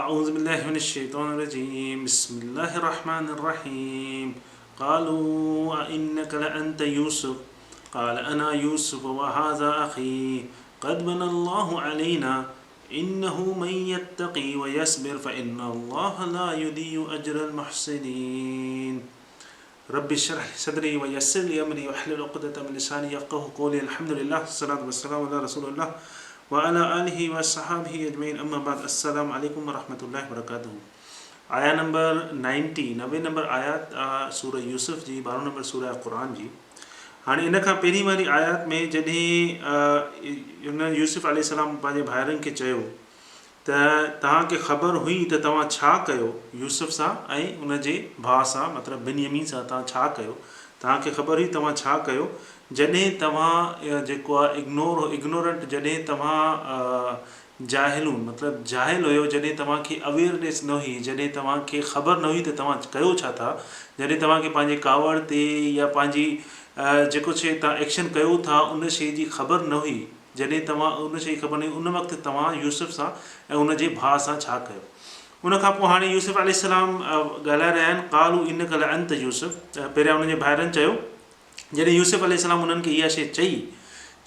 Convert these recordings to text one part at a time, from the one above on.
اعوذ بالله من الشيطان الرجيم بسم الله الرحمن الرحيم قالوا ائنك لانت يوسف قال انا يوسف وهذا اخي قد من الله علينا انه من يتقي ويصبر فان الله لا يضيع اجر المحسنين رب اشرح لي صدري ويسر لي امري واحلل عقدة من لساني يفقهوا قولي الحمد لله والصلاة والسلام علي رسول الله وعلي آله واصحابه اجمعين اما بعد السلام عليڪم ورحمة الله وبرڪاته آية نمبر 90 90 نمبر آيات آ سورة يوسف جي 12 نمبر سورة قرآن جي هاڻي ان کان پهرين واري آيات ۾ جڏهن ان يوسف عليه السلام پنهنجي ڀائرن کي چيو ته توهان کي خبر هئي ته توهان ڇا ڪيو يوسف سان ۽ ان جي ڀاء سان مطلب بنيمين سان توهان ڇا ڪيو توهان کي خبر هئي توهان ڇا ڪيو جڏهن توهان جيڪو آهي اگنور اگنورنٽ جڏهن توهان جاهلون مطلب جاهل هيو جڏهن توهان کي اويئرنيس نه هئي جڏهن توهان کي خبر نه هئي ته توهان ڪيو ڇا ٿا جڏهن توهان کي پنهنجي ڪاوڙ تي يا پنهنجي جيڪو شيء توهان ايڪشن ڪيو ٿا ان شيء جي خبر نه هئي جڏهن توهان ان شيء جي خبر نه هئي ان وقت توهان يوسف سان ۽ ان جي ڀاء سان ڇا ڪيو؟ ان کان پوء هاڻي يوسف عليه السلام ڳالهائي رهيا آهن، قالوا انک لانت يوسف پهريان انهن جي ڀائرن چيو، جڏهن يوسف عليه السلام انهن کي اها شيء چئي،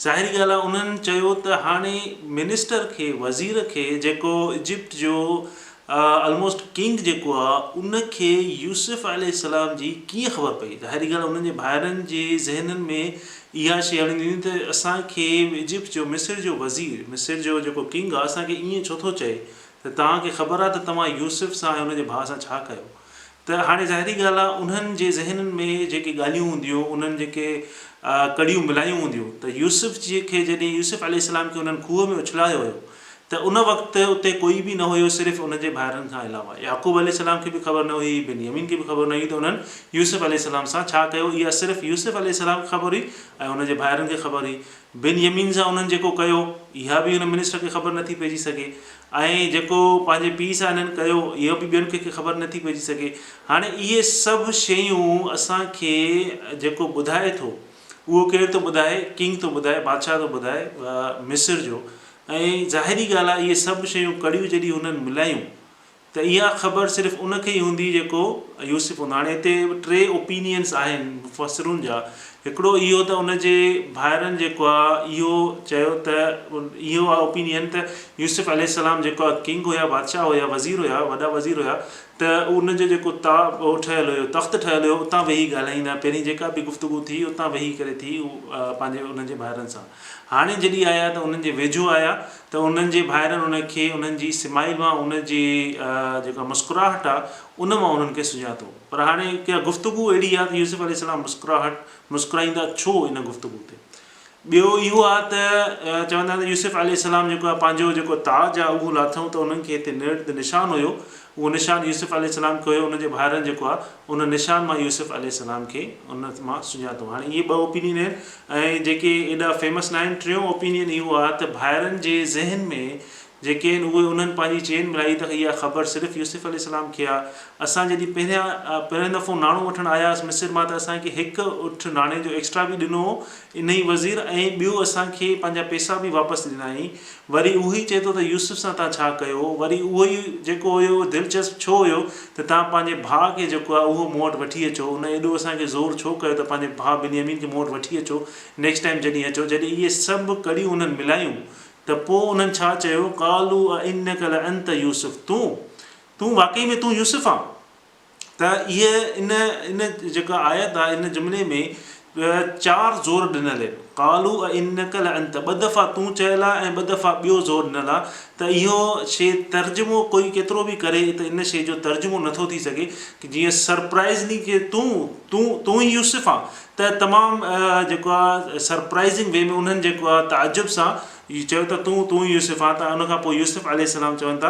ظاهري ڳالهه آهي انهن چيو ته هاڻي منسٽر کي، وزير کي، جيڪو ايجپٽ جو الموسٽ ڪنگ جيڪو آ ان کي يوسف عليه السلام جي ڪيئن خبر پئي؟ ظاهري ڳالهه انهن جي ڀائرن جي ذهنن ۾ اها شيء هلندي هوندي ته اسان کي ايجپٽ جو مصر جو وزير مصر جو جيڪو ڪنگ آ اسان کي ائين ڇو ٿو چئي ته توهان کي خبر آ ته توهان يوسف سان ۽ ان جي ڀاء سان ڇا ڪيو؟ ته هاڻي ظاهري ڳالهه آ انهن جي ذهنن ۾ جيڪي ڳالهيون هونديون انهن جيڪي ڪڙيون ملايون هونديون ته يوسف جي کي جڏهن يوسف عليه السلام کي انهن کوهه ۾ اڇلايو هيو ته ان وقت اتي ڪوئي به نه هيو صرف ان جي ڀائرن کان علاوه. يعقوب عليه السلام کي به خبر نه هئي، بن يمين کي به خبر نه هئي ته انهن يوسف عليه السلام سان ڇا ڪيو، اها صرف يوسف عليه السلام کي خبر هئي ۽ ان جي ڀائرن کي خبر هئي. بن يمين سان انهن جيڪو ڪيو، اها به ان منسٽر کي خبر نه ٿي پئجي سگهي ۽ جيڪو پنهنجي پيء سان انهن ڪيو، اهو به ٻين کي خبر نه ٿي پئجي سگهي. هاڻي اهي سڀ شيون اسان کي جيڪو ٻڌائي ٿو، اهو ڪير ٿو ٻڌائي؟ ڪنگ ٿو ٻڌائي، بادشاهه ٿو ٻڌائي مصر جو. ۽ ظاهري ڳالهه آهي اهي سڀ شيون ڪڙيون جڏهن هنن ملايون ته اها خبر صرف ان کي ئي هوندي جيڪو يوسف هوندو. هاڻي هتي ٽي اوپينينس آهن مفسرن جا، هڪڙو اهو ته ان جي ڀائرن جيڪو آهي اهو چيو ته اهو آهي اوپينين ته يوسف عليه السلام جيڪو آهي ڪنگ هيا بادشاهه هيا وزير هيا وڏا وزير هيا ته ان جو جيڪو تا اهو ٺهيل هيو تخت ٺهيل هيو اتان ويهي ڳالهائيندا پهرين جيڪا به گفتگو ٿي اتان ويهي ڪري ٿي پنهنجي انهن جي ڀائرن سان. هاڻي جڏهن آيا ته انهن جي ويجهو آيا ته انهن جي ڀائرن ان کي انهن جي سمائل مان ان جي جيڪا مسڪراهٽ آ ان مان انهن کي سڃاتو پر هاڻي ڪا گفتگو اهڙي آ ته يوسف عليه السلام مسڪراهٽ مسڪرائيندا ڇو ان گفتگو تي ٻيو اهو آ ته چوندا آهن ته يوسف عليه السلام جيڪو آ پنهنجو جيڪو تاج آ اهو لاٿائون ته انهن کي هتي نرڙ تي نشان هيو اهو نشان يوسف عليه السلام کي هيو ان جي ڀائرن جيڪو آ ان نشان مان يوسف عليه السلام کي ان مان سڃاتو. هاڻي اهي ٻه اوپينين آهن ۽ جيڪي ايڏا فيمس ناهن. ٽيون اوپينين اهو آهي ته ڀائرن جي ذهن ۾ جيڪي آهن اهي انهن پنهنجي چين ملائي ته اها خبر صرف يوسف عليه السلام کي آهي. اسان جڏهن پهريان پهريون دفعو ناڻو وٺڻ آياسين مصر مان ته اسان کي هڪ اٺ ناڻي جو ايڪسٽرا به ڏنو هو انهي وزير ۽ ٻيو اسان کي پنهنجا پيسا به واپس ڏنائين. وري اهو ئي چئي ٿو ته يوسف سان توهان ڇا ڪيو؟ وري اهو ئي جيڪو هيو اهو دلچسپ ڇو هيو ته توهان پنهنجي ڀاء کي جيڪو آهي اهو مون وٽ وٺي اچو ان ايڏو اسان کي زور ڇو ڪيو ته پنهنجي ڀاء بنيامين کي مون وٽ وٺي اچو نيڪسٽ ٽائيم جڏهن اچو جڏهن اهي سڀ ڪڙيون انهن ملايون ته پوء انهن ڇا چيو قالوا ائنک لانت يوسف تون تون واقعي ۾ تون يوسف آن؟ ته اهي ان ان جيڪا آيت آهي ان جملي ۾ چار زور ڏنل آهن قالوا ائنک لانت ٻه دفعا تون چيل آهي ۽ ٻه دفعا ٻيو زور ڏنل آهي ته اهو شي ترجمو ڪوئي ڪيترو به ڪري ته ان شي جو ترجمو نٿو ٿي سگهي ڪي جيئن سرپرائزلي ڪي تون تون تون ئي يوسف آن ته تمام جيڪو آهي سرپرائزنگ وي ۾ انهن جيڪو آهي تعجب سان چيو ته تون تون ئي يوسف آن ته ان کان پوء يوسف عليه السلام چون ٿا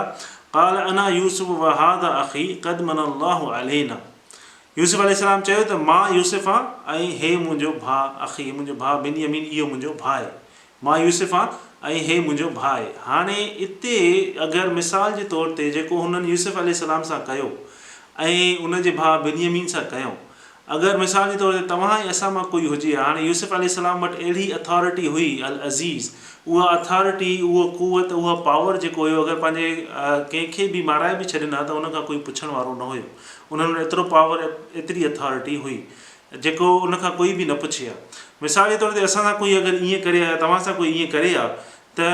قال انا يوسف وهذا اخي قد من الله علينا يوسف عليه السلام چيو ته مان يوسف آن ۽ هي منهنجو ڀاء اخي هي منهنجو ڀاء بن يمين اهو منهنجو ڀاء آهي مان يوسف آن ۽ هي منهنجو ڀاء آهي هاڻي اتي اگر مثال جي طور تي جيڪو هنن يوسف عليه السلام سان ڪيو ۽ ان جي ڀاء بن يمين سان ڪيو. اگر مثال جي طور تي توهان ۽ اسان مان ڪوئي هجي ها، هاڻي يوسف عليه السلام وٽ اهڙي اٿارٽي هئي، العزيز، اها اٿارٽي، اهو قوت، اها پاور جيڪو هيو اگر پنهنجي ڪنهن کي به مارائي به ڇڏين ها ته ان کان ڪوئي پڇڻ وارو نه هيو. انهن وٽ ايترو پاور، ايتري اٿارٽي هئي جيڪو ان کان ڪوئي به نه پڇي ها. مثال جي طور تي اسان سان ڪوئي اگر ائين ڪري ها يا توهان سان ڪوئي ائين ڪري ها ته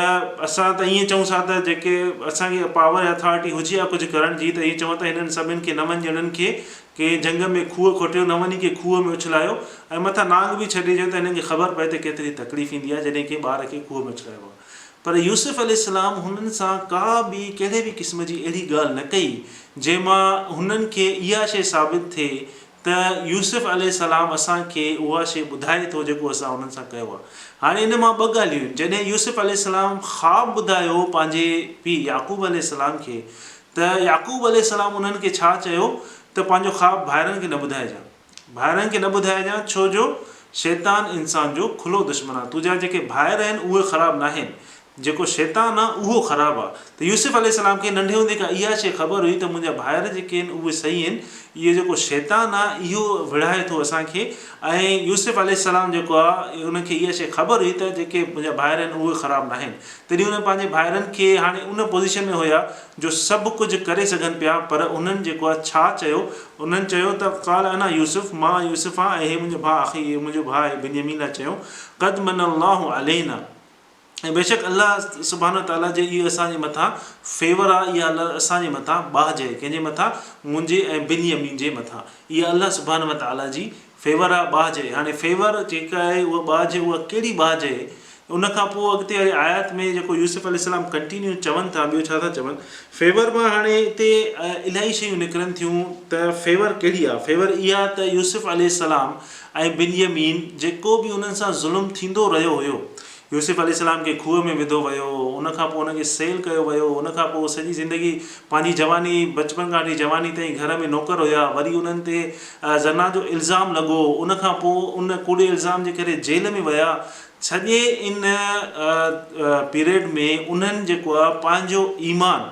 اسان ته ائين چئون ها ته جيڪي اسان کي پاور يا اٿارٽي هجي ها ڪجهه ڪرڻ جي ته ائين چئون ته هنن سڀن کي نون ڄڻن کي ڪنهن جهنگ ۾ کوهه کوٽيو نون ئي کي کوهه ۾ اڇلايو ۽ مٿان نانگ به ڇڏي ڏيو ته هنن کي خبر پئي ته ڪيتري تڪليف ايندي آهي جڏهن ڪنهن ٻار کي کوهه ۾ اڇلائبو آهي پر يوسف عليه السلام هنن سان ڪا به ڪهڙي به قسم جي اهڙي ڳالهه نه ڪئي جنهن مان هنن کي اها شيء ثابت ٿئي ته يوسف عليه السلام اسان کي اها شيء ٻڌائي ٿو جيڪو اسان انهن سان ڪيو آهي. هاڻي ان مان ٻه ڳالهيون آهن، جڏهن يوسف عليه السلام خواب ٻڌايو پنهنجي پيء يعقوب عليه السلام کي ته يعقوب عليه السلام انهن کي ڇا چيو ته پنهنجو خواب ڀائرن کي نه ٻڌائجان، ڀائرن کي نه ٻڌائجان ڇو جو شيطان انسان جو کلو دشمن آهي، تنهنجا جيڪي ڀائر آهن اهي خراب ناهن، جيڪو شيطان آ اهو خراب آ. ته يوسف عليه السلام کي ننڍي هوندي کان اها شيء خبر هئي ته منهنجا ڀائر جيڪي آهن اهي صحيح آهن، اهو جيڪو شيطان آ اهو وڙهائي ٿو اسان کي ۽ يوسف عليه السلام جيڪو آ ان کي اها شيء خبر هئي ته جيڪي منهنجا ڀائر آهن اهي خراب ناهن. تڏهن انهن پنهنجي ڀائرن کي هاڻي ان پوزيشن ۾ هيا جو سڀ ڪجهه ڪري سگهن پيا پر انهن جيڪو آ ڇا چيو انهن چيو ته قال انا يوسف مان يوسف آهيان ۽ هي منهنجو ڀاء اخي هي منهنجو ڀاء آهي بنيامين لاء چيو قد من الله علينا ۽ بيشڪ الله سبحانه وتعاليٰ جي اهو اسان جي مٿان فيور آهي اها الله اسان جي مٿان ٻاجهه آهي ڪنهن جي مٿان منهنجي ۽ بن يمين جي مٿان اها الله سبحانه وتعاليٰ جي فيور آهي ٻاجهه آهي هاڻي فيور جيڪا آهي اها ٻاجهه اها ڪهڙي ٻاجهه آهي ان کان پوء اڳتي واري آيات ۾ جيڪو يوسف عليه السلام ڪنٽينيو چون ٿا ٻيو ڇا ٿا چون فيور مان هاڻي هتي الاهي شيون نڪرن ٿيون ته فيور ڪهڙي آهي فيور اها ته يوسف عليه السلام ۽ بن يمين جيڪو به انهن سان ظلم ٿيندو رهيو هيو يوسف عليه السلام کي کوهه ۾ وڌو ويو، ان کان پوء ان کي سيل ڪيو ويو، ان کان پوء سڄي زندگي پنهنجي جواني بچپن کان وٺي جواني تائين گهر ۾ نوڪر هيا، وري انهن تي زنا جو الزام لڳو، ان کان پوء ان ڪوڙي الزام جي ڪري جيل ۾ ويا، سڄي ان پيريڊ ۾ انهن جيڪو آهي پنهنجو ايمان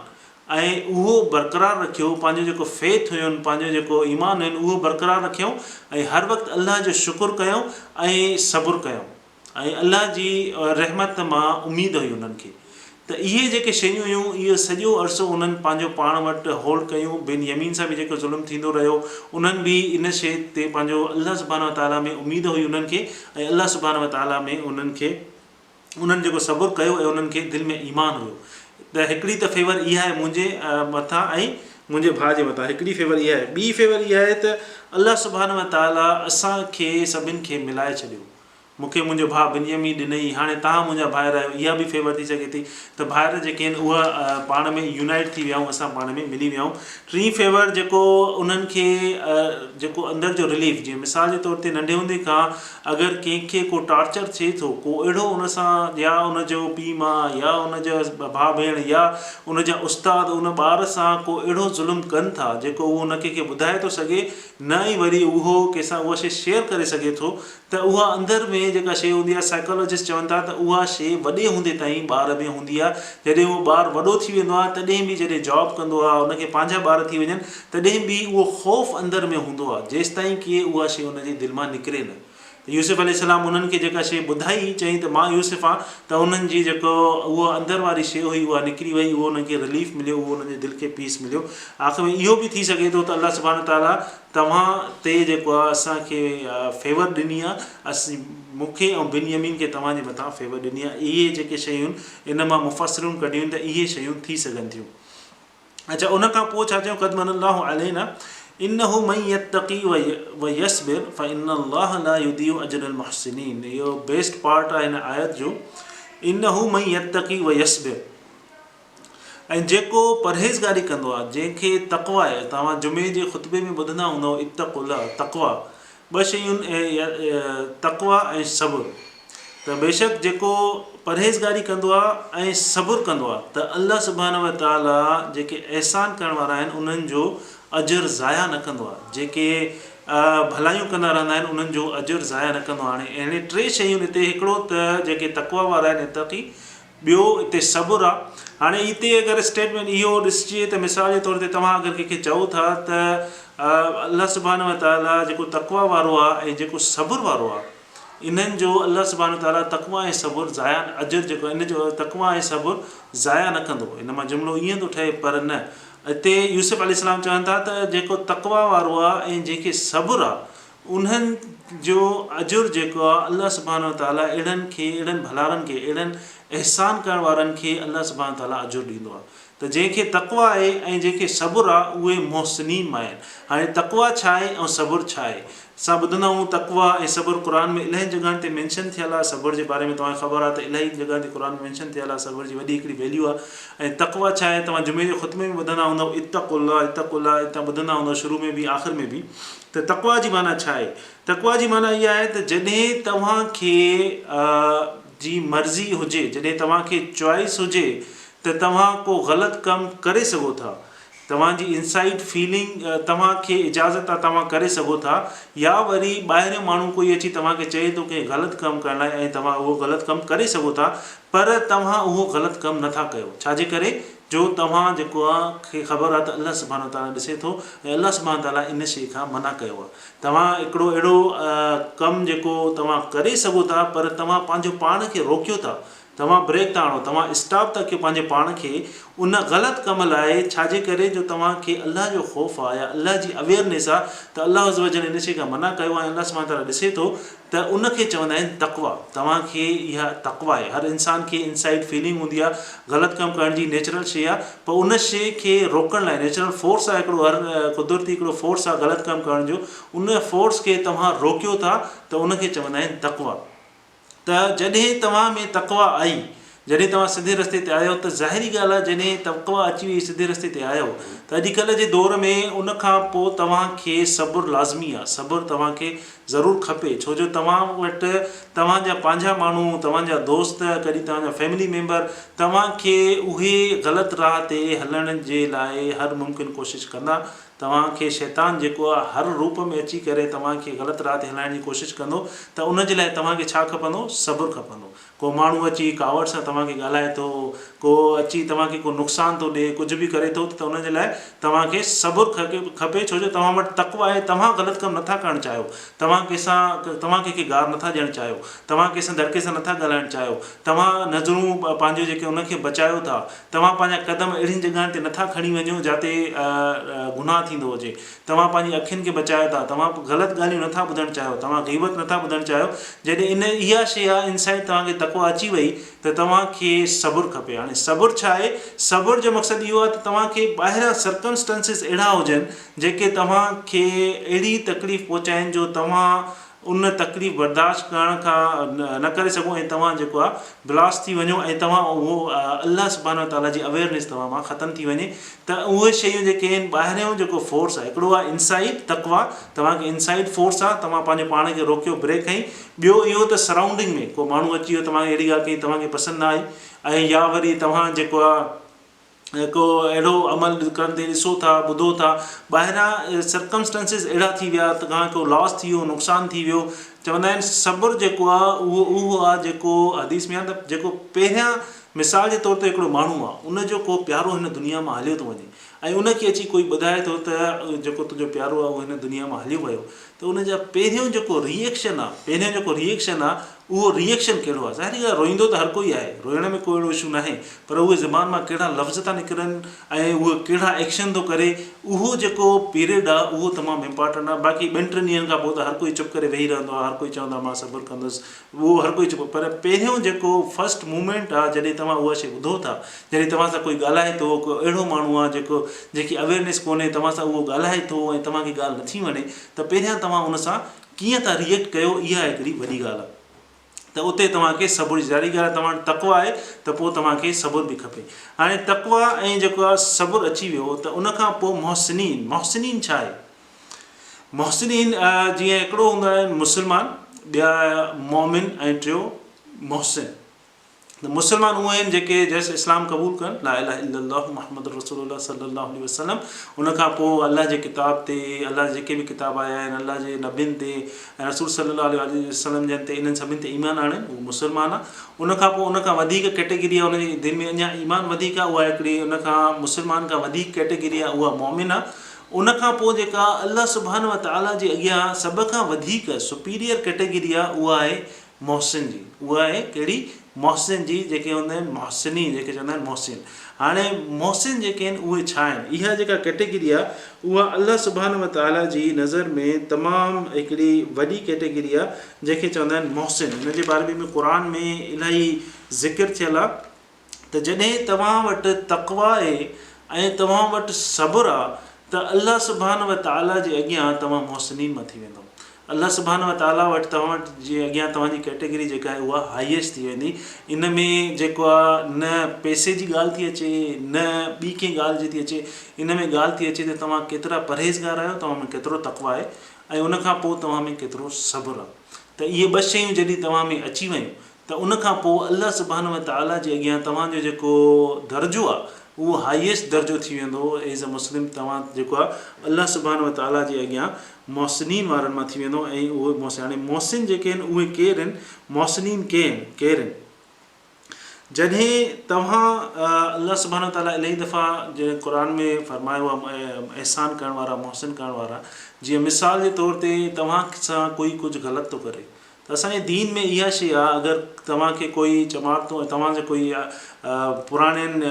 ۽ اهو برقرار رکيو، پنهنجو جيڪو فيٿ هين، پنهنجو جيڪو ايمان هين اهو برقرار رکيائون ۽ هر وقت الله جو شڪر ڪيائون ۽ صبر ڪيائون. ۽ الله جي رحمت مان اميد هئي انهن کي ته اهي جيڪي شيون هيون اهو سڄو عرصو انهن پنهنجو پاڻ وٽ هولڊ ڪيون بن يمين سان به جيڪو ظلم ٿيندو رهيو انهن به ان شيء تي پنهنجو الله سبحانه وتعاليٰ ۾ اميد هئي انهن کي ۽ الله سبحانه وتعاليٰ ۾ انهن کي انهن جيڪو صبر ڪيو ۽ انهن کي دل ۾ ايمان هيو ته هڪڙي ته فيور اها آهي منهنجي مٿان ۽ منهنجي ڀاء جي مٿان هڪڙي فيور اها آهي ٻي فيور اها آهي ته الله سبحانه وتعاليٰ اسان کي سڀن کي ملائي ڇڏيو مون کي منهنجو ڀاء بنيامين ڏنئي، هاڻي توهان منهنجا ڀائر آهيو. اها به فيور ٿي سگهي ٿي ته ڀائر جيڪي آهن اها پاڻ ۾ يونائيٽ ٿي ويا آهيون، اسان پاڻ ۾ ملي ويا آهيون. ٽين فيور جيڪو انهن کي جيڪو اندر جو رليف جيئن مثال جي طور تي ننڍي هوندي کان اگر ڪنهن کي ڪو ٽارچر ٿئي ٿو ڪو اهڙو ان سان يا ان جو پيء ماء يا ان جا ڀاء ڀيڻ يا ان جا استاد ان ٻار سان ڪو اهڙو ظلم ڪن ٿا جيڪو اهو نه ڪنهن کي ٻڌائي ٿو سگهي نه ئي وري اهو ڪنهن سان اها شيء شيئر ڪري سگهي ٿو ته اها اندر ۾ جيڪا شيء هوندي آهي سائيڪالاجسٽ چون ٿا ته اها شيء وڏي هوندي تائين ٻار ۾ هوندي آهي جڏهن اهو ٻار وڏو ٿي ويندو آهي تڏهن به جڏهن جاب ڪندو آهي ان کي پنهنجا ٻار ٿي وڃن تڏهن به اهو خوف اندر ۾ هوندو آهي جيستائين ڪي اها شيء ان جي دل مان نڪري نه ته يوسف عليه السلام انهن کي جيڪا شيء ٻڌائي چيائين ته مان يوسف آهيان ته انهن جي جيڪو اهو اندر واري شيء هئي اها نڪري وئي اهو انهن کي رليف مليو اهو انهن جي دل کي پيس مليو آخر ۾ اهو به ٿي سگهي ٿو ته الله سبحانه وتعاليٰ توهان تي جيڪو آ اسان کي فيور ڏني آ اسين مون کي ۽ بن يمين کي توهان جي مٿان فيور ڏني آ اهي جيڪي شيون ان مان مفسرون ڪڍيون ته اهي شيون ٿي سگهن ٿيون اڇا ان کان پوء ڇا چيو قد من الله علينا انه من يتقي ويصبر فان الله لا يضيع اجر المحسنين اهو بيسٽ پارٽ آهي هن آيت جو انه من يتقي ويصبر ۽ جيڪو پرهيزگاري ڪندو آهي، جنهن کي تقويٰ آهي، توهان جمعي جي خطبي ۾ ٻڌندا هوندؤ اتقوا الله، تقويٰ، ٻه شيون تقويٰ ۽ صبر، ته بيشڪ جيڪو پرهيزگاري ڪندو آهي ۽ صبر ڪندو آهي ته الله سبحانه وتعاليٰ جيڪي احسان ڪرڻ وارا آهن انهن جو اجر ضايع نه ڪندو آهي، جيڪي ڀلايون ڪندا رهندا آهن انهن جو اجر ضايع نه ڪندو آهي. هاڻي اهڙي ٽي شيون هتي هڪڙو ته جيڪي تقويٰ وارا آهن اتقي، ٻيو اتي صبر آ. هاڻي اتي اگر اسٽيٽمينٽ اهو ڏسجي ته مثال جي طور تي توهان اگر ڪنهن کي چئو ٿا ته الله سبحانه وتعاليٰ جيڪو تقويٰ وارو آ ۽ جيڪو صبر وارو آ انهن جو الله سبحانه وتعاليٰ تقويٰ ۽ صبر ضايع اجر جيڪو ان جو تقويٰ ۽ صبر ضايع نه ڪندو ان مان جملو ائين ٿو ٺهي پر نه اتي يوسف عليه السلام چون ٿا ته جيڪو تقويٰ وارو آ ۽ جنهن کي صبر آ انهن جو اجر جيڪو آ الله سبحانه وتعاليٰ اهڙن کي اهڙن ڀلارن کي اهڙن احسان ڪرڻ وارن کي الله سبحانه وتعاليٰ اجر ڏيندو آ ته جنهن کي تقويٰ آهي ۽ جنهن کي صبر آ اهي محسنين مان آهن. هاڻي تقويٰ ڇا آهي ۽ صبر ڇا آهي؟ اسان ٻڌندا آهيون تقويٰ ۽ صبر قرآن ۾ الاهين جڳهن تي مينشن ٿيل آ صبر جي باري ۾ توهان کي خبر آ ته الاهي جڳهن تي قرآن ۾ مينشن ٿيل آ صبر جي وڏي هڪڙي ويليو آ ۽ تقويٰ ڇا آهي توهان جمعي جي خطبي ۾ ٻڌندا هوندؤ اتقوا الله اتقوا الله توهان ٻڌندا هوندؤ شروع ۾ به آخر ۾ به ته تقويٰ جي معنيٰ ڇا آهي؟ تقويٰ جي معنيٰ اها آهي ته جڏهن توهان کي جي مرضي هجي، جڏهن توهان کي چوائس هجي ته توهان ڪو غلط ڪم ڪري سگهو ٿا، توهان جي انسائيڊ فيلنگ توهان کي اجازت آهي توهان ڪري سگهو ٿا يا وري ٻاهريون ماڻهو ڪوئي اچي توهان کي چئي ٿو ڪنهن غلط ڪم ڪرڻ لاء ۽ توهان اهو غلط ڪم ڪري سگهو ٿا پر توهان اهو غلط ڪم نٿا ڪيو ڇا جي ڪري جو توهان جيڪو آ کي خبر آ ته الله سبحانه وتعاليٰ ڏسي ٿو ۽ الله سبحانه وتعاليٰ ان شيء کان منع ڪيو آ. توهان هڪڙو اهڙو ڪم جيڪو توهان ڪري سگهو ٿا پر توهان پنهنجو پاڻ کي روڪيو ٿا، توهان بريڪ ٿا هڻو، توهان اسٽاپ ٿا ڪيو پنهنجي پاڻ کي ان غلط ڪم لاء ڇاجي ڪري جو توهان کي الله جو خوف آ يا الله جي اويئرنيس آ ته الله عزوجل ان شيء کان منع ڪيو آ ۽ الله سبحانه وتعاليٰ ڏسي ٿو ته ان کي چوندا آهن تقويٰ. توهان کي اها تقويٰ آهي. هر انسان کي انسائيڊ فيلنگ هوندي آهي غلط ڪم ڪرڻ جي نيچرل شيء آهي پر ان شيء کي روڪڻ لاء نيچرل فورس آهي هڪڙو هر قدرتي هڪڙو فورس آهي غلط ڪم ڪرڻ جو ان فورس کي توهان روڪيو ٿا ته ان کي چوندا آهن تقويٰ. ته جڏهن توهان ۾ تقويٰ آئي جڏهن توهان سڌي رستي تي آيو ته ظاهري ڳالهه آهي جڏهن تقويٰ اچي وئي سڌي رستي تي آيو ته اڄڪلهه جي دور ۾ ان کان پوء توهان کي صبر لازمي آهي صبر توهان کي ضرور کپي ڇو جو توهان وٽ توهان جا پنهنجا ماڻهو توهان جا دوست ڪڏهن توهان جا فيملي ميمبر توهان کي اهي غلط راهه تي هلڻ جي لاء هر ممڪن ڪوشش ڪندا توهان کي شيطان جيڪو آهي هر روپ ۾ اچي ڪري توهان کي غلط راهه تي هلائڻ جي ڪوشش ڪندو ته ان جي لاء توهان کي ڇا کپندو صبر کپندو ڪو ماڻهو اچي ڪاوڙ سان توهان کي ڳالهائي ٿو، ڪو اچي توهان کي ڪو نقصان ٿو ڏئي، ڪجهه به ڪري ٿو ته ان جي لاء توهان کي صبر کپي ڇو جو توهان وٽ تقويٰ آهي، توهان غلط ڪم نٿا ڪرڻ چاهيو، توهان ڪنهن سان توهان ڪنهن کي گار نٿا ڏيڻ چاهيو، توهان ڪنهن سان دڙڪي سان نٿا ڳالهائڻ چاهيو، توهان نظرون پنهنجون جيڪي ان کي بچايو ٿا، توهان پنهنجا قدم اهڙين جڳهن تي نٿا کڻي وڃو جاتي گناهه ٿيندو هجي. توهان پنهنجي اکين کي بچايو ٿا، توهان غلط ڳالهيون نٿا ٻڌڻ چاهيو، توهان غيبت نٿا ٻڌڻ چاهيو، جڏهن ان اها شيء آ انسائيڊ توهان کي تقويٰ اچي وئي ته توهان کي صبر کپي. هاڻي صبر ڇا آهي؟ صبر جو مقصد اهو آهي ته توهان کي ٻاهريان سرڪمسٽنسز اهڙا هجن جيڪي توهان کي اهڙي تڪليف پهچائين جو توهان ان تڪليف برداشت ڪرڻ کان نه ڪري سگهو ۽ توهان جيڪو آهي بلاسٽ ٿي وڃو ۽ توهان اهو الله سبحانه وتعاليٰ جي اويئرنيس توهان مان ختم ٿي وڃي ته اهي شيون جيڪي آهن ٻاهريون جيڪو فورس آهي هڪڙو آهي انسائيڊ تقويٰ توهان کي انسائيڊ فورس آهي توهان پنهنجو پاڻ کي روڪيو بريڪ هنئي ٻيو اهو ته سرائونڊنگ ۾ ڪو ماڻهو اچي ويو توهان کي اهڙي ڳالهه ڪئي توهان کي پسند نه آئي ۽ يا وري توهان جيڪو آهي ڪو اهڙو عمل ڪندي ڏسو ٿا ٻڌو ٿا ٻاهران سرڪمسٽنسز اهڙا ٿي ويا ته کان ڪو لاس ٿي ويو نقصان ٿي ويو چوندا آهن صبر جيڪو آهي اهو اهو آهي جيڪو حديث ۾ آهي ته جيڪو پهريان مثال جي طور تي هڪڙو ماڻهو آهي ان جو ڪو پيارو هن دنيا مان هليو ٿو وڃي ۽ ان کي اچي ڪوئي ٻڌائي ٿو ته جيڪو تنهنجو پيارو آهي اهو هن دنيا مان هليو ويو ته ان جا پهريون جيڪو ري ايڪشن آهي پهريون جيڪو ري ايڪشن آهي اهو ري ايڪشن ڪهڙو آهي؟ ظاهري ڳالهه روئيندو ته هر ڪوئي آهي، روئڻ ۾ ڪو اهڙو اشو ناهي پر اهي زبان مان ڪهڙا لفظ ٿا نڪرن ۽ اهو ڪهڙا ايڪشن ٿو ڪري اهو جيڪو پيريڊ آهي اهو تمام امپارٽنٽ آهي باقي ٻن ٽن ڏينهن کان پوء ته هر ڪوئي چپ ڪري ويهي رهندو آهي هر ڪوئي چوندو آهي مان صبر ڪندس اهو هر ڪوئي چپ پر پهريون جيڪو فرسٽ مومينٽ آهي جڏهن توهان اها شيء ٻڌو ٿا جڏهن توهان سان ڪوئي ڳالهائي ٿو ڪو اهڙو ماڻهو آهي جيڪو جنهن کي اويئرنيس ڪونهي توهان سان اهو ڳالهائي ٿو ۽ توهان کي ڳالهه نٿي وڻي ته پهريان توهان ان سان ڪيئن ٿا ريئيڪٽ ڪيو اها هڪڙي وڏي ڳالهه آهي ته اتي توهان کي صبر جي ظاهري ڳالهه آهي توهان وٽ تقويٰ آهي ته پوء توهان کي صبر به کپي هاڻي تقويٰ ۽ جيڪو آهي صبر اچي ويو ته ان کان پوء محسنين محسنين ڇا آهي محسنين جيئن هڪڙو هوندا آهن مسلمان ٻيا مؤمن ۽ ٽيو محسن. ته مسلمان اهي آهن جيڪي جس اسلام قبول ڪن، لا اله الا الله محمد رسول الله صلي الله عليه وسلم، ان کان پوء الله جي ڪتاب تي، الله جا جيڪي به ڪتاب آيا آهن، الله جي نبين تي ۽ رسول صلي الله عليه واٰله وسلم جن تي، انهن سڀني تي ايمان آڻين، اهو مسلمان آهي. ان کان پوء ان کان وڌيڪ ڪيٽيگري آهي، ان جي دل ۾ اڃا ايمان وڌيڪ آهي، اها هڪڙي ان کان مسلمان کان وڌيڪ ڪيٽيگري آهي، اها مؤمن آهي. ان کان پوء جيڪا الله سبحانه وتعاليٰ جي اڳيان سڀ کان وڌيڪ سپيريئر ڪيٽيگري آهي، اها آهي محسن جي اها آهي ڪهڙي محسن جي جيڪي هوندا آهن محسنين جيڪي چوندا آهن محسن هاڻي محسن جيڪي آهن اهي ڇا آهن اها جيڪا ڪيٽيگري آهي اها الله سبحانه وتعاليٰ جي نظر ۾ تمام هڪڙي وڏي ڪيٽيگري آهي جنهن کي چوندا آهن محسن ان جي باري ۾ قرآن ۾ الاهي ذڪر ٿيل آهي ته جڏهن توهان وٽ تقويٰ آهي ۽ توهان وٽ صبر آ ته الله سبحانه وتعاليٰ جي اڳيان توهان محسنين مان ٿي ويندؤ. الله سبحانه وتعاليٰ وٽ توهان وٽ جي اڳيان توهان جي ڪيٽيگري جيڪا آهي اها هائيسٽ ٿي ويندي. ان ۾ جيڪو آ نه پئسي جي ڳالهه ٿي اچي نه ٻي ڪنهن ڳالهه جي ٿي اچي، ان ۾ ڳالهه ٿي اچي ته توهان ڪيترا پرهيزگار آهيو، توهان ۾ ڪيترو تقويٰ آهي ۽ ان کان پوء توهان ۾ ڪيترو صبر آ. ته اهي ٻه شيون جڏهن توهان ۾ اچي ويون ته ان کان پوء الله سبحانه وتعاليٰ جي اڳيان توهان جو جيڪو درجو آهي اهو هائيسٽ درجو ٿي ويندو ايز ا مسلم توهان جيڪو آهي الله سبحانه وتعاليٰ جي اڳيان محسنين وارن مان ٿي ويندو ۽ اهي محسن هاڻي محسن جيڪي آهن اهي ڪير آهن محسنين ڪين ڪير آهن جڏهن توهان الله سبحانه وتعاليٰ الاهي دفعا جڏهن قرآن ۾ فرمايو آهي احسان ڪرڻ وارا محسن ڪرڻ وارا جيئن مثال جي طور تي توهان سان ڪوئي ڪجهه غلط ٿو ڪري ته اسان جي دين ۾ اها شيء آ اگر توهان کي ڪوئي چماٽ ٿو ۽ توهان جي ڪوئي پراڻين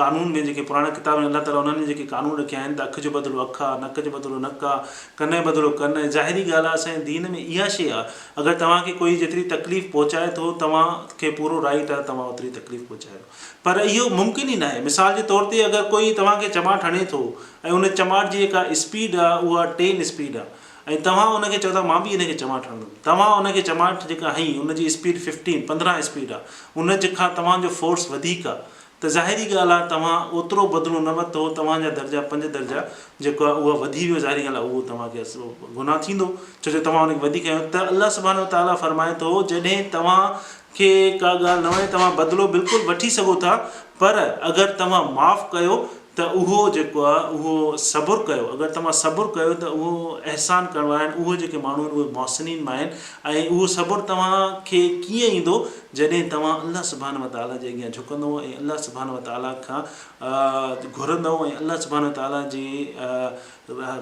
قانون ۾ جيڪي پراڻا ڪتاب آهن الله تعالي انهن ۾ جيڪي قانون رکيا آهن ته اک جو بدلو اک آ نڪ جو بدلو نڪ آ ڪن جو بدلو ڪن آ ظاهري ڳالهه آ اسان جي دين ۾ اها شيء آ اگر توهان کي ڪوئي جيتري تڪليف پهچائي ٿو توهان کي پورو رائيٽ آ توهان اوتري تڪليف پهچايو پر اهو ممڪن ئي ناهي مثال جي طور تي اگر ڪوئي توهان کي چماٽ هڻي ٿو ۽ ان چماٽ جي جيڪا اسپيڊ آ اها ٽين اسپيڊ آ ۽ توهان ان کي چئو ٿا مان به ان کي چماٽ هڻندم. توهان ان کي چماٽ جيڪا هنئي ان جي اسپيڊ ففٽين، 15 اسپيڊ آ، ان جي کان توهان جو فورس وڌيڪ آ ته ظاهري ڳالهه آ توهان اوترو بدلو نه ورتو توهان جا درجا پنج درجا جيڪو آ اها وڌي ويو ظاهري ڳالهه آ اهو توهان کي گناهه ٿيندو ڇو جو توهان ان کي وڌيڪ هنيو ته الله سبحانه وتعاليٰ فرمائي ٿو جڏهن توهان کي ڪا ڳالهه نه وڻي توهان بدلو بلڪل وٺي سگهو ٿا پر اگر توهان معاف ڪيو ته اهو جيڪو آهي اهو صبر ڪيو اگر توهان صبر ڪيو ته اهو احسان ڪرڻ وارا آهن اهي جيڪي ماڻهو آهن اهي محسنين مان آهن ۽ اهو صبر توهان کي ڪيئن ايندو جڏهن توهان الله سبحانه وتعاليٰ جي اڳيان جهڪندو ۽ الله سبحانه وتعاليٰ کان گهرندو ۽ الله سبحانه وتعاليٰ جي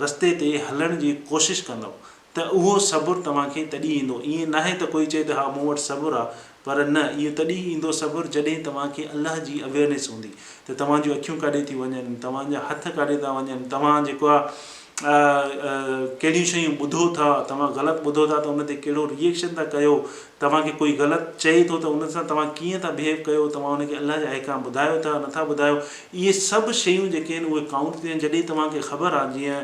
رستي تي هلڻ جي ڪوشش ڪندو ته اهو صبر توهان کي تڏهن ايندو. ائين ناهي ته ڪوئي چئي ته ها مون وٽ صبر آ پر نه اهو تڏهن ايندو صبر جڏهن توهان کي الله جي اويئرنيس هوندي ته توهان جون اکيون ڪاڏي ٿيون وڃن، توهان جا هٿ ڪاڏي ٿا وڃن، توهان جيڪو آ ڪهڙيون شيون ٻڌو ٿا، توهان غلط ٻڌو ٿا ته ان تي ڪهڙو ري ايڪشن ٿا ڪيو، توهان کي ڪوئي غلط چئي ٿو ته ان سان توهان ڪيئن ٿا بهيو ڪيو، توهان ان کي الله جا احڪام ٻڌايو ٿا نٿا ٻڌايو، اهي سڀ شيون جيڪي آهن اهي ڪائونٽ ٿينديون آهن جڏهن توهان کي خبر آ جيئن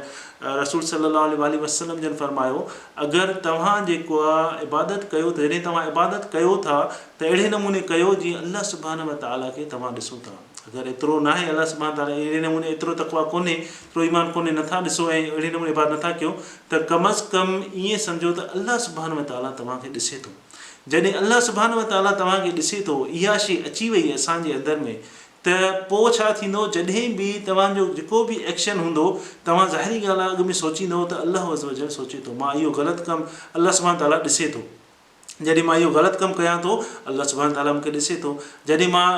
رسول صلي الله عليه واٰله وسلم جن فرمايو، اگر توهان جيڪو آ عبادت ڪيو ته جڏهن توهان عبادت ڪيو ٿا ته اهڙي نموني ڪيو جيئن الله سبحانه وتعاليٰ کي توهان ڏسو ٿا. اگر ايترو ناهي الله سبحانه وتعاليٰ اهڙي نموني ايترو تقويٰ ڪونهي ايترو ايمان ڪونهي نٿا ڏسو ۽ اهڙي نموني عبادت نٿا ڪيو ته ڪم از ڪم ائين سمجهو ته الله سبحانه وتعاليٰ توهان کي ڏسي ٿو. جڏهن الله سبحانه وتعاليٰ توهان کي ڏسي ٿو اها شيء اچي وئي اسان جي اندر ۾ ته پوء ڇا ٿيندو جڏهن به توهان جو جيڪو به ايڪشن هوندو توهان ظاهري ڳالهه آهي اڳ ۾ سوچيندو ته الله عزوجل سوچي ٿو مان اهو غلط ڪم الله سبحانه تعالٰي ڏسي ٿو جڏهن مان اهو غلط ڪم ڪيان ٿو الله سبحانه تعالٰي مون کي ڏسي ٿو جڏهن مان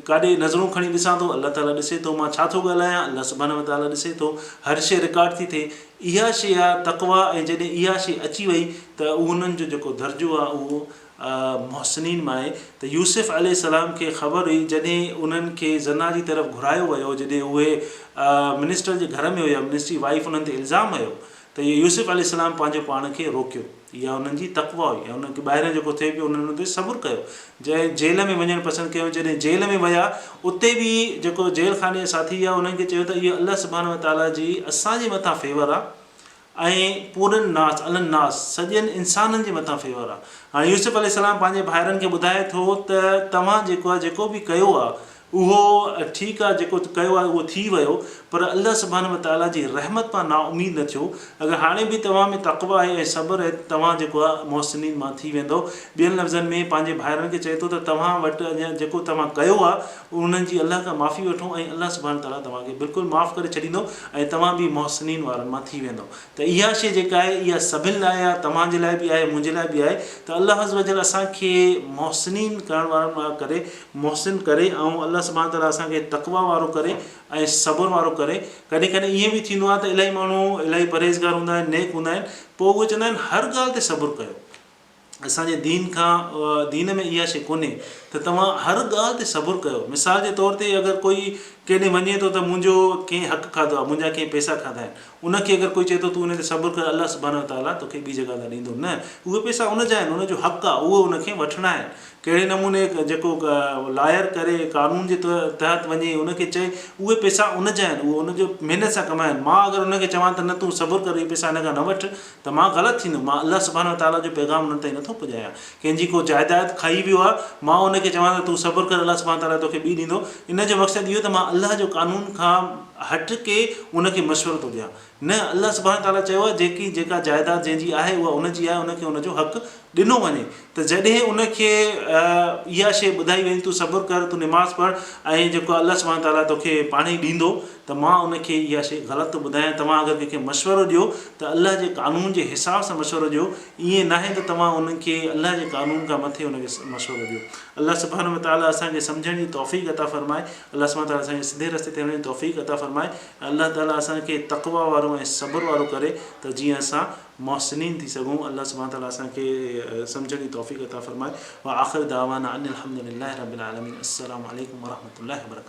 ڪاڏي نظرون کڻي ڏسان ٿو الله تعالٰي ڏسي ٿو مان ڇا ٿو ڳالهايان الله سبحانه تعالٰي ڏسي ٿو هر شيء رڪارڊ ٿي ٿئي اها شيء آهي تقويٰ ۽ جڏهن اها شيء اچي وئي ته انهن جو جيڪو درجو آهي اهو محسنين مان آهي ته يوسف عليه السلام کي خبر هئي جڏهن انهن کي زنا جي طرف گهرايو ويو جڏهن اهي منسٽر جي گهر ۾ هيا منسٽري وائيف انهن تي الزام هنيو ته يوسف عليه السلام پنهنجو پاڻ کي روڪيو اها انهن جي تقويٰ هئي ۽ انهن کي ٻاهريان جيڪو ٿئي پيو انهن ان تي صبر ڪيو جنهن جيل ۾ وڃڻ پسند ڪيو جڏهن جيل ۾ ويا اتي به جيڪو جيل خاني جا ساٿي هيا انهن کي چيو ته اهو الله سبحانه وتعاليٰ جي اسان جي مٿان فيور آهي ۽ پورن ناس، علي الناس، سڄن انسانن جي مٿان فيور آ. هاڻي يوسف عليه السلام پنهنجي ڀائرن کي ٻڌائي ٿو ته توهان جيڪو آ جيڪو به ڪيو آ اهو ٺيڪ آهي جيڪو ڪيو آهي اهو ٿي ويو پر الله سبحانه وتعاليٰ جي رحمت مان نااميد نه ٿيو. اگر هاڻي به توهان ۾ تقويٰ آهي ۽ صبر آهي ته توهان جيڪو آهي محسنين مان ٿي ويندؤ. ٻين لفظن ۾ پنهنجي ڀائرن کي چئي ٿو ته توهان وٽ اڃا جيڪو توهان ڪيو آهي انهن جي الله کان معافي وٺو ۽ الله سبحانه وتعاليٰ توهان کي بلڪل معاف ڪري ڇڏيندو ۽ توهان به محسنين وارن مان ٿي ويندؤ. ته اها شيء جيڪا آهي اها سڀن لاء آهي، توهان جي لاء به آهي، منهنجي لاء به آهي ته الله عزّوجلّ اسان کي محسنين ڪرڻ وارن مان ڪري، محسن ڪري ۽ الله سبحانه وتعاليٰ اسان کي تقويٰ وارو ڪري ۽ صبر وارو ڪري. ڪڏهن ڪڏهن ائين به ٿيندو آهي ته الاهي ماڻهو الاهي پرهيزگار هوندا آهن، نيڪ هوندا آهن، پوء اهي چوندا آهن هر ڳالهه تي صبر ڪيو. اسان جي دين کان دين ۾ اها شيء ڪونهي ته توهان هر ڳالهه تي صبر ڪيو. مثال جي طور تي اگر ڪوئي ڪيڏي وڃي ٿو ته منهنجو ڪنهن حق کاڌو آهي، منهنجا ڪنهن پئسا کاڌا آهن، ان کي اگر ڪوئي چئي ٿو تون ان تي صبر ڪر الله سبحانه وتعاليٰ توکي ٻي جڳهه تان ڏيندو نه اهي پئسا ان جا آهن ان جو حق آهي اهو ان کي وٺڻا آهن ڪهڙي نموني جيڪو لائر ڪري قانون جي تحت وڃي ان کي چئي اهي پئسا ان جا آهن اهو ان جو محنت سان ڪمايا آهن مان اگر ان کي چوان ته نه تون صبر ڪر اهي پئسا ان کان نه وٺ ته مان غلط ٿيندم مان الله سبحانه وتعاليٰ جو پيغام انهن تائين نٿو پڄايان ڪنهن جي ڪو جائداد کائي ويو آهي مان ان کي چوان ته تون صبر ڪر الله سبحانه وتعاليٰ توکي ٻي ڏيندو ان جو مقصد اهو ته مان الله جو قانون کان هٽ ڪي ان کي مشورو ٿو ڏيان. نه، الله سبحانه وتعاليٰ چيو آهي، جيڪي جيڪا جائداد جنهن جي آهي اها ان جي آهي ان کي ان جو حق ڏنو وڃي ته جڏهن ان کي اها شيء ٻڌائي وڃي تون صبر ڪر تون نماز پڙهه ۽ جيڪو الله سبحانه وتعاليٰ توکي پاڻهي ڏيندو ته مان ان کي اها شيء غلط ٿو ٻڌايان توهان اگر ڪنهن کي مشورو ڏيو ته الله جي قانون جي حساب سان مشورو ڏيو ائين ناهي ته توهان انهن کي الله جي قانون کان مٿي ان کي مشورو ڏيو. الله سبحانه وتعاليٰ اسان کي سمجهڻ جي توفيق عطا فرمائي. الله سبحانه وتعاليٰ اسان کي سڌي رستي تي هلڻ جي توفيق عطا فرمائي ۽ الله تعاليٰ اسان کي تقويٰ وارو ۽ صبر وارو ڪري ته جيئن اسان محسنين ٿي سگهون. الله سبحانه وتعاليٰ اسان کي سمجهڻ جي توفيق عطا فرمائي. واخر دعوانا ان الحمد لله رب العالمين. السلام عليڪم ورحمة الله وبرڪاته.